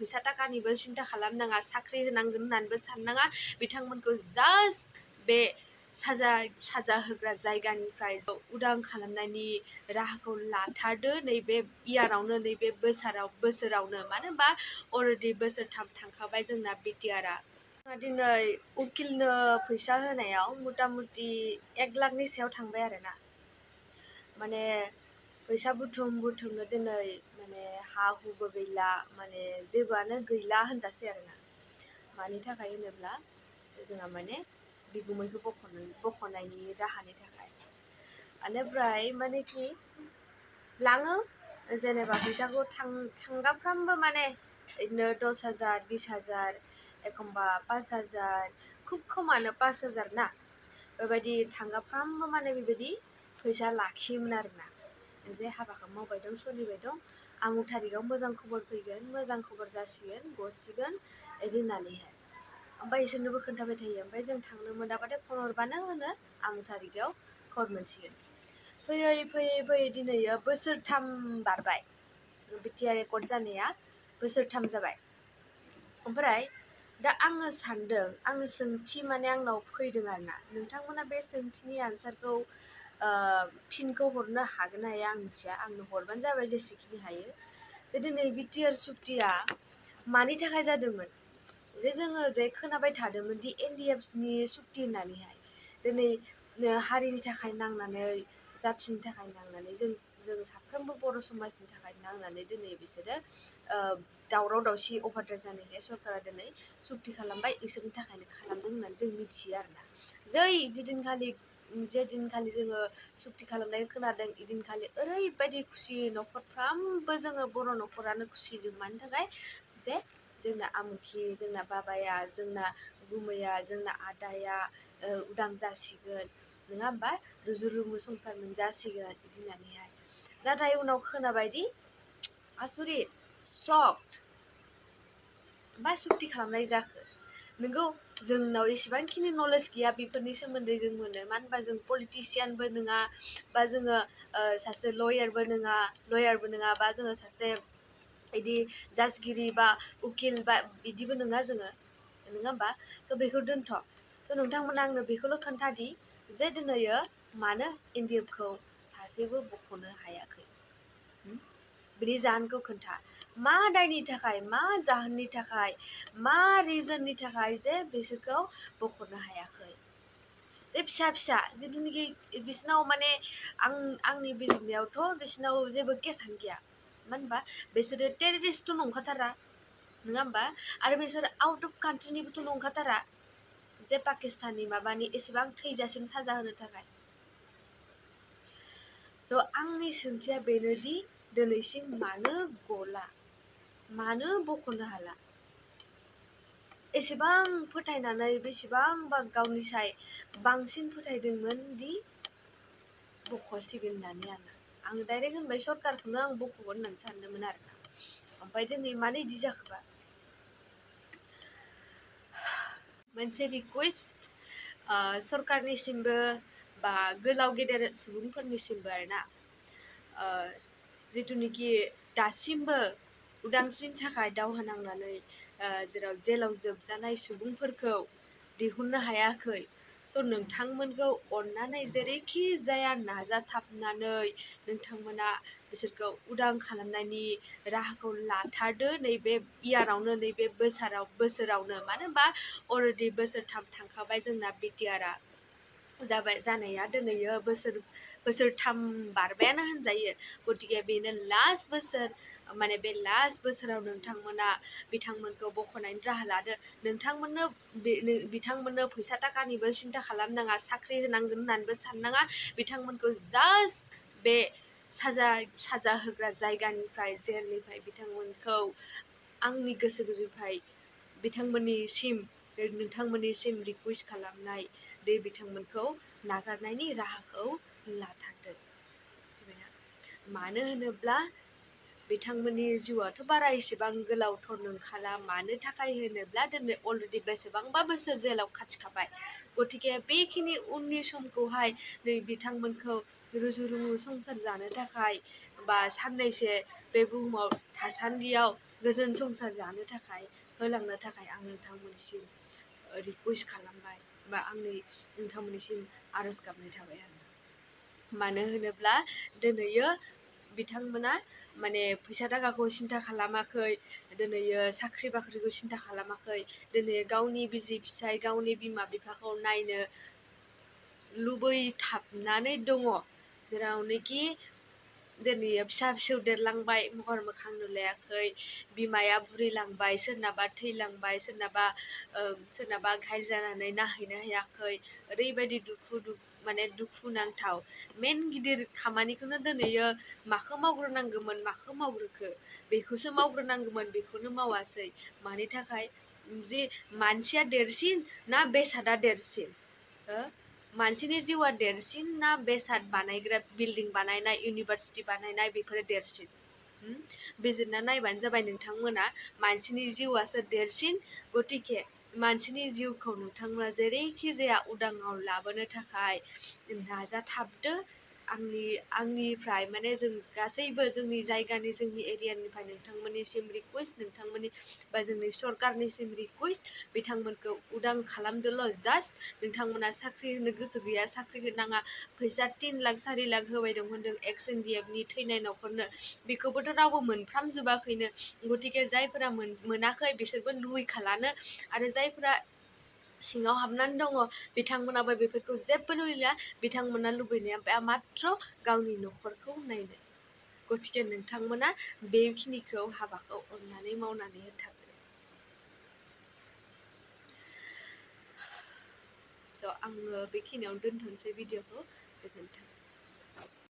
फैसा थाखानिबो सिन्था खालामनाङा, साख्रि होनांगोन होननानैबो साननाङा। बिथांमोनखौ जास्ट बे साजा होग्रा जायगानिफ्राय उदां खालामनायनि राहाखौ लाथारदो नैबे इयारावनो, नैबे बोसोरावनो। मानो होनबा अलरेडि बोसोरथाम थांखाबाय जोंना बिटिआरआ। दिनै उकिलनो फैसा होनायाव मथा मथि 1 लाखनि सायाव थांबाय आरोना। माने फैसा बुथुमनो दिनै माने हा हुबो गैला, माने जेबोआनो गैला होनजासै आरोना। मानि थाखाय होनोब्ला जोंहा माने बिगुमैखौ बख'नायनि राहानि थाखाय। बेनिफ्राय मानेखि लाङो जेनेबा फैसाखौ थांगाफ्रामबो माने बिदिनो 10,000 20,000 एखमबा 5,000, खुब खमानो 5,000 ना, बेबायदि थांगाफ्रामबो माने बेबायदि फैसा लाखियोमोन आरोना। जे हाबाखौ मावबाय दं, सोलिबाय दं, आमुक थारिखआव मोजां खबर फैगोन, मोजां खबर जासिगोन, गसिगोन बिदि होननानैहाय। ओमफ्राय इसोरनोबो खोन्थाबाय थायो। ओमफ्राय जों थांनो मोनाबाथाय फन हरबानो होनो आमुक थारिखआव खबर मोनसिगोन। फैयै दिनै बोसोरथाम बारबाय, बिटिआर रेकर्ड जानाया बोसोरथाम जाबाय। ओमफ्राय दा आङो सानदों, आङो सोंथि माने आंनाव फैदों आरोना, नोंथांमोना बे सोंथिनि आन्सारखौ फिनखौ हरनो हागोन ना हाया आं मिथिया, आंनो हरबानो जाबाय जेसेखिनि हायो। जे दिनै बिटिआर सुक्तिया मानि थाखाय जादोंमोन? जे जोङो जे खोनाबाय थादोंमोन दि NDFBनि सुक्ति होननानैहाय, दिनै हारिनि थाखाय नांनानै, जाथिनि थाखाय नांनानै, जों साफ्रोमबो बर' समाजनि थाखाय नांनानै दिनै बिसोरो दावराव दावसि अभारद्राय जानायखाय सरकारा दिनै सुक्ति खालामबाय, इसोरनि थाखायनो खालामदों होननानै जों मिथियो आरोना। जेदिनखालि जोङो सुक्ति खालामनाय खोनादों, इदिनखालि ओरैबायदि खुसि, न'खरफ्रामबो जोङो बर' न'खरानो खुसिजों। मानि थाखाय? जे जोंना आमुखि, जोंना बाबाया, जोंना गुमैया, जोंना आदाया उदां जासिगोन, नङा होमबा, रुजु रुमु संसार मोनजासिगोन बिदि होननानैहाय। नाथाय उनाव खोनाबायदि आसुरित, शक्ड, मा सुक्ति खालामनाय जाखो? नोंगौ जोंनाव एसेबांखिनि नलेज गैया बेफोरनि सोमोन्दै जों मोनो, मानो होनबा जों पलिटिशियानबो नङा, बा जोङो सासे लयारबो नङा, बा जोङो सासे बिदि जाजगिरि बा उकिल बा बिदिबो नङा जोङो, नङा होमबा। स' बेखौ दोनथ'। स' नोंथांमोना आंनो बेखौल' खोन्थादि जे दिनै मानो NDFBखौ सासेबो बख'नो हायाखै? बिनि जाहोनखौ खोन्था। मा दायनि थाखाय, मा जाहोननि थाखाय, मा रिजननि थाखाय जे बिसोरखौ बख'नो हायाखै? जे फिसा जिथुनिखि बिसोरनाव माने आंनि बिजिरनायावथ' बिसोरनाव जेबो केसानो गैया। मानो होनबा बिसोरो टेररिस्टथ' नंखाथारा, नङा होमबा, आरो बिसोर आउट अफ कान्ट्रिनिबोथ' नंखाथारा जे पाकिस्ताननि माबानि एसेबां थैजासिम साजा होनो थाखाय। स' आंनि सोंथिया बेनोदि दिनैसिम मानो गला, मानो बख'नो हाला? एसेबां फोथायनानै, बेसेबांबा गावनिसाय बांसिन फोथायदोंमोन दि बख'सिगोन होननानै। आं डाइरेक्ट होनबाय सरकारखौनो आं बख'गोन होननानै सानदोंमोन आरोना। ओमफ्राय दिनै मानो बिदि जाखोबा? मोनसे रिकुवेस्ट सरकारनिसिमबो बा गोलाव गेदेर सुबुंफोरनिसिमबो आरोना, जिथुनिखि दासिमबो उदांस्रिनि थाखाय दावहा नांनानै जेराव जेलाव जोबजानाय सुबुंफोरखौ दिहुननो हायाखै। स' नोंथांमोनखौ अननानै जेरैखि जाया नाजाथाबनानै नोंथांमोना बिसोरखौ उदां खालामनायनि राहाखौ लाथारदो नैबे इयारावनो, नैबे बोसोरावनो। मानो होनबा अलरेडि बोसोरथाम थांखाबाय जोंना बिटिआरआ जानाया, दिनै बोसोरथाम बारबायानो होनजायो। गतिके बेनो लास्ट बोसोर, माने बे लास्ट बोसोराव नोंथांमोना बिथांमोनखौ बख'नायनि राहा लादो। बिथांमोननो फैसा थाखानिबो सिन्था खालामनाङा, साख्रि होनांगोन होननानैबो साननाङा। बिथांमोनखौ जास्ट बे साजा होग्रा जायगानिफ्राय, जेलनिफ्राय बिथांमोनखौ आंनि गोसो गोरबोनिफ्राय नोंथांमोननिसिम रिकुवेस्ट खालामनाय दे बिथांमोनखौ नागारनायनि राहाखौ लाथारदो। मानो होनोब्ला बिथांमोननि जिउआथ' बारा एसेबां गोलावथ' नंखाला। मानो थाखाय होनोब्ला दिनै अलरेडि बेसेबांबा बोसोर जेलाव खाथिखाबाय। गतिके बेखिनि उननि समखौहाय नै बिथांमोनखौ रुजु रुमु संसार जानो थाखाय बा साननैसो बे बुहुमाव थासान्दियाव गोजोन संसार जानो थाखाय होलांनो थाखाय आं नोंथांमोननिसिम रिकुवेस्ट खालामबाय बा आंनि नोंथांमोननिसिम आर'ज गाबनाय थाबाय आरो मानो होनोब्ला दिनैयो बिथांमोना माने फैसा थाखाखौ सिन्था खालामाखै दिनैयो साख्रि बाख्रिखौ सिन्था खालामाखै दिनै गावनि बिसि फिसाय गावनि बिमा बिफाखौ नायनो लुबैथाबनानै दङ जेरावनोखि दिनै फिसा फिसौ देरलांबाय महर मोखां नुलायाखै बिमाया बुरैलांबाय सोरनाबा थैलांबाय सोरनाबा घायल जानानै नाहैनो हायाखै ओरैबायदि माने दुखु नांथाव मेन गिदिर खामानिखौनो दिनैयो माखौ मावग्रोनांगौमोन माखौ मावग्रोखो बेखौसो मावग्रोनांगौमोन बेखौनो मावासै मानि थाखाय जे मानसिया देरसिन ना बेसादा देरसिन मानसिनि जिउआ देरसिन ना बेसाद बानायग्रा बिल्डिं बानायनाय इउनिभार्सिटि बानायनाय बेफोरो देरसिन बिजिरना नायबानो जाबाय नोंथांमोना मानसिनि जिउआसो देरसिन गतिके मानसिनि जिउखौ नोंथांमोना जेरैखि जाया उदाङाव लाबोनो थाखाय नाजाथाबदो आंनिफ्राय माने जों गासैबो जोंनि जायगानि जोंनि एरियानिफ्राय नोंथांमोननिसिम रिकुवेस्ट नोंथांमोननि बा जोंनि सरकारनिसिम रिकुवेस्ट बिथांमोनखौ उदां खालामदोल' जास्ट नोंथांमोना साख्रि होनो गोसो गैया साख्रि होनाङा फैसा 3 लाख 4 लाख होबाय दं होनदों एक्स NDFB थैनाय न'खरनो बेखौबोथ' रावबो मोनफ्रामजोबाखैनो गतिके जायफोरा मोनाखै बिसोरबो लुबैखालानो आरो जायफोरा सिङाव हाबनानै दङ बिथांमोनाबो बेफोरखौ जेबो लुबैला बिथांमोना लुबैनाया मात्र गावनि न'खरखौ नायनो गतिके नोंथांमोना बेखिनिखौ हाबाखौ अननानै मावनानै होथारदो स' आङो बेखिनियावनो दोनथ'नोसै भिडिअखौ गोजोन्थों